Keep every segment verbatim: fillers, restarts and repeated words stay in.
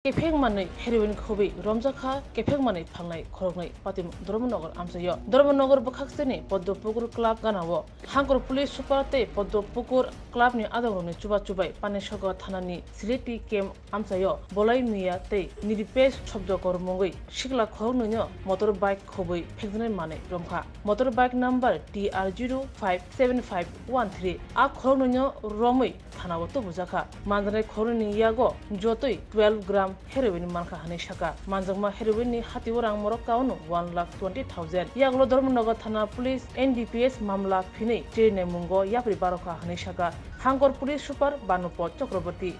Kepheng manwi heroin khobwi romjakha, kepheng manwi phalnai khoroknwi patimung Dharmanagar amchaio. Dharmanagar bwkhakseni Padma Pukur Club ganao Hangkor Police Super tei Padma Pukur Clubni adongrokni chuba chubai Panisagar thanani Sileti camp amchaio Bolai Miya tei Niripesh Shobdokor mungwi sikla khoroknwino motor bike khobwi phekjaknai manwi romkha. Motor bike number T R zero five seven five one three. A khoroknwino romwi thanao tubujakha. Manjaknai khoroknwini yago jotoi twelve gram heroin mankha hwnwi sakha. Manjakma heroinni hatio rang morok kaunu one lakh twenty thousand. Yagulo Dharmanagar thana police N D P S mamla phinwi chirinamungo yapri barokha hwnwi sakha Hangkor Police Super Bhanupada Chakraborty.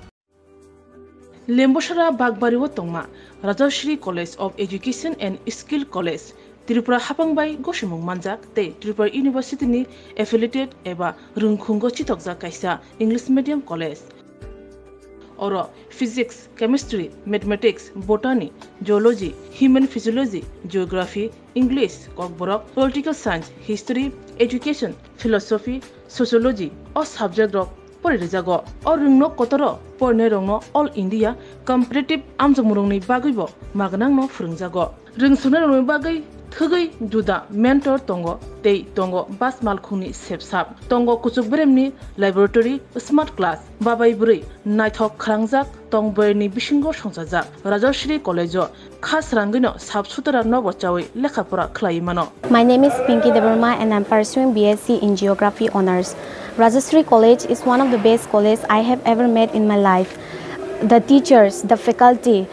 Lembosara Bagbario tongma Rajashri College of Education and Skill College, Tripura hapang bai gosimung manjak tei Tripura University ni affiliated eba rwngkhungo chitokjak kaisa English medium college. Oro physics, chemistry, mathematics, botany, zoology, human physiology, geography, English, Kokborok, political science, history, education, philosophy, sociology o subject rok pori rijago. O rwngno kotoro porinairokno All India competitive amjokmungni bagwibo magnangno phwrwngjago. Rwngsuknairokni bagwi thwgwi juda mentor tongo tei tongo bas malkhungni sepsap. Tongo kuchuk beremni laboratory, smart class, babai bwrwi naithok khalangjak tong boyarni bisingo songchajak. Rajashri College-o kha srangwino sap sutara nobo chawi lekha pora khlaiwi mano. My name is Pinky Debbarma and I'm pursuing B S C in Geography Honours. Rajashri College is one of the best college I have ever met in my life. The teachers, the faculty,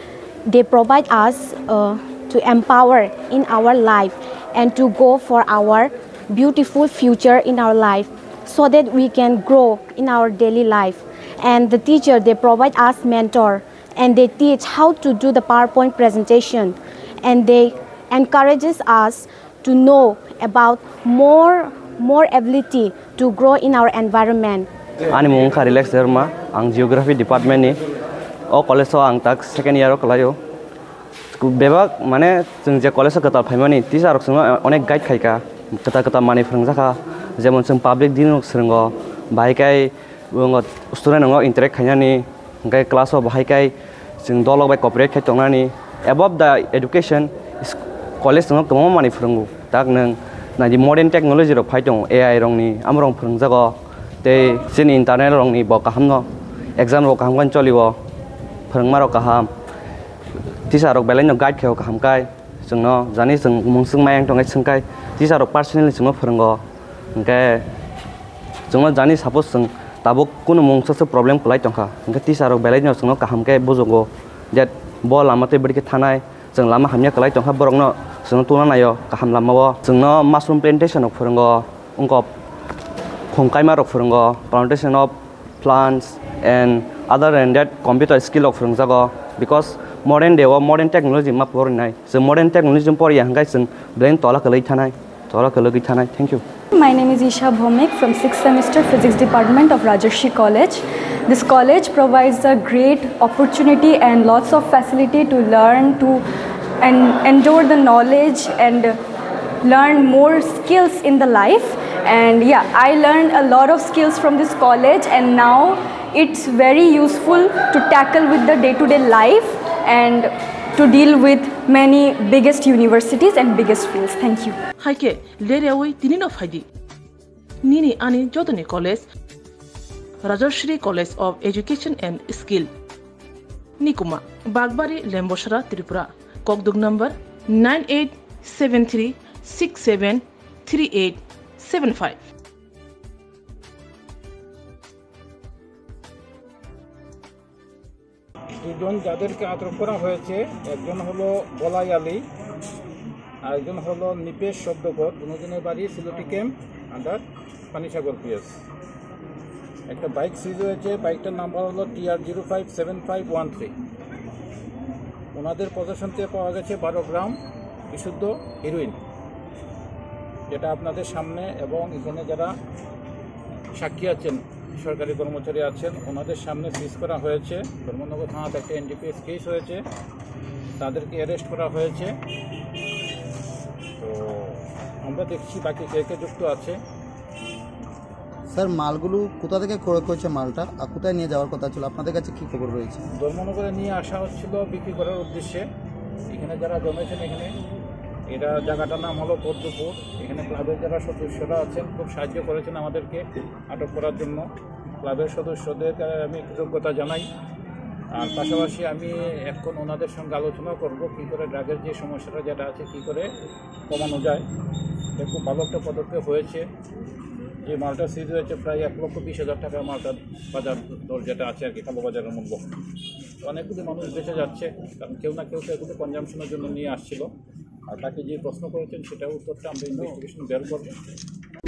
they provide us, uh, to empower in our life and to go for our beautiful future in our life so that we can grow in our daily life. And the teacher, they provide us mentor and they teach how to do the PowerPoint presentation and they encourages us to know about more, more ability to grow in our environment. Ani mung wngkha Relax Debbarma, ang Geography Department ni. O college o ang tak second year o kwlaio. Bebak, mane, chwng je college o kwtal phaimani, teacher rok chwngno onek guide khaikha, kwtal kwtal manwi phwrwngjakha, jemon chwng public dealing rok swrwngo, bahai khe Bo wngkha student rokno interact khainani, hwnkhe class o bahai khe chwng dolok bai cooperate khai tongnani. Above the education, is-, college no kwbangma manwi phwrwngo. Tak nwng naidi modern technology rok phai tongo, A I rokni, amo rok phwrwngjago. Tei chini internal rokni bo kaham no, exam rok kaham khe cholio, phwrwngma rok kaham, teacher rok belai no guide khaio kaham khe. Chwngno jani chwng mungswk mayang tongkhe swngkhe teacher rok personally chwngno phwrwngo. Hwnkhe chwngno jani suppose chwng tabuk kunu mungsa se problem kwlai tongkha, hwnkhe teacher rok belai no chwngno kaham khe bujugo je bo lama tei bwrwi khe thanai, chwng lama hamya kwlai tongkha borokno chwngno tungna naio kaham lamao. Chwngno mushroom plantation rok phwrwngo, wngkha khum kaima rok phwrwngo, plantation of plants and other than that computer skill rok phwrwngjago, because modern day o modern technology ma porinai. Chwng modern technology poriya hwnkhe chwng belai tola kwlwi thanai, tola kwlwi thanai. Thank you. My name is Isha Bhomik from sixth semester Physics Department of Rajarshi College. This college provides a great opportunity and lots of facility to learn, to and endure the knowledge and learn more skills in the life. And yeah, I learned a lot of skills from this college, and now it's very useful to tackle with the day-to-day life and to deal with many biggest universities and biggest fields. Thank you. Hai khe ler yaui tini no phaidi. Nini ani jotoni college, Rajashri College of Education and Skill. Nikuma, Bagbari, Lembosara, Tripura. Kokduk number nine eight seven three six seven three eight seven five. দুজন যাদেরকে আটক করা হয়েছে, একজন হলো বলাই আলী, আরেকজন হলো নিপেশ শব্দকর। দুজনের বাড়ি Sylheti camp under Panisagar PS. একটা বাইক সিজ হয়েছে, বাইকটার নাম্বার হলো T R zero five seven five one three. ওনাদের পজিশন থেকে পাওয়া গেছে বারো গ্রাম বিশুদ্ধ হিরোইন, যেটা আপনাদের সামনে এবং এখানে যারা সাক্ষী আছেন, সরকারি কর্মচারী আছেন, ওনাদের সামনে সিজ করা হয়েছে। ধর্মনগর থানাতে একটা এনডিপিএস কেস হয়েছে, তাদেরকে অ্যারেস্ট করা হয়েছে। তো আমরা দেখছি বাকি কে কে যুক্ত আছে। স্যার, মালগুলো কোথা থেকে ক্রয় করেছে মালটা, আর কোথায় নিয়ে যাওয়ার কথা ছিল? আপনাদের কাছে কি খবর রয়েছে? ধর্মনগরে নিয়ে আসা হচ্ছিল বিক্রি করার উদ্দেশ্যে। এখানে যারা জমেছেন, এখানে এটা জায়গাটার নাম হলো পদ্মপুর। এখানে ক্লাবের যারা সদস্যরা আছেন, খুব সাহায্য করেছেন আমাদেরকে আটক করার জন্য। ক্লাবের সদস্যদের, আহ, আমি কৃতজ্ঞতা জানাই। আর পাশাপাশি আমি এখন ওনাদের সঙ্গে আলোচনা করব কী করে ড্রাগের যে সমস্যাটা যেটা আছে, কী করে কমানো যায়। এটা খুব ভালো একটা পদক্ষেপ হয়েছে। যে মালটা সিজ হয়েছে প্রায় এক লক্ষ বিশ হাজার টাকা মালটার বাজার দর যেটা আছে আর কি, কালো বাজারের মূল্য। তো অনেকগুলো মানুষ বেঁচে যাচ্ছে, কারণ কেউ না কেউ তো এগুলো কনজামশনের জন্য নিয়ে আসছিল। আর বাকি যে প্রশ্ন করেছেন সেটার উত্তরটা আমরা ইনভেস্টিগেশন বের করবো।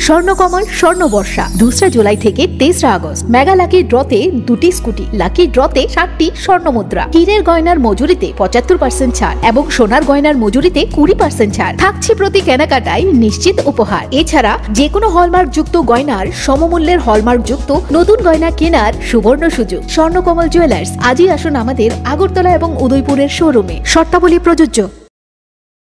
স্বর্ণকমল স্বর্ণ বর্ষা দুসরা জুলাই থেকে তেসরা আগস্ট। মেগা লাকি ড্রতে দুটি স্কুটি, লাকি ড্রতে সাতটি স্বর্ণ মুদ্রা, হীরের গয়নার মজুরিতে পঁচাত্তর পার্সেন্ট ছাড় এবং সোনার গয়নার মজুরিতে কুড়ি পার্সেন্ট ছাড় থাকছে। প্রতি কেনাকাটায় নিশ্চিত উপহার। এছাড়া যে কোনো হলমার্ক যুক্ত গয়নার সমমূল্যের হলমার্ক যুক্ত নতুন গয়না কেনার সুবর্ণ সুযোগ। স্বর্ণকমল জুয়েলার্স, আজই আসুন আমাদের আগরতলা এবং উদয়পুরের শোরুমে। শর্তাবলী প্রযোজ্য।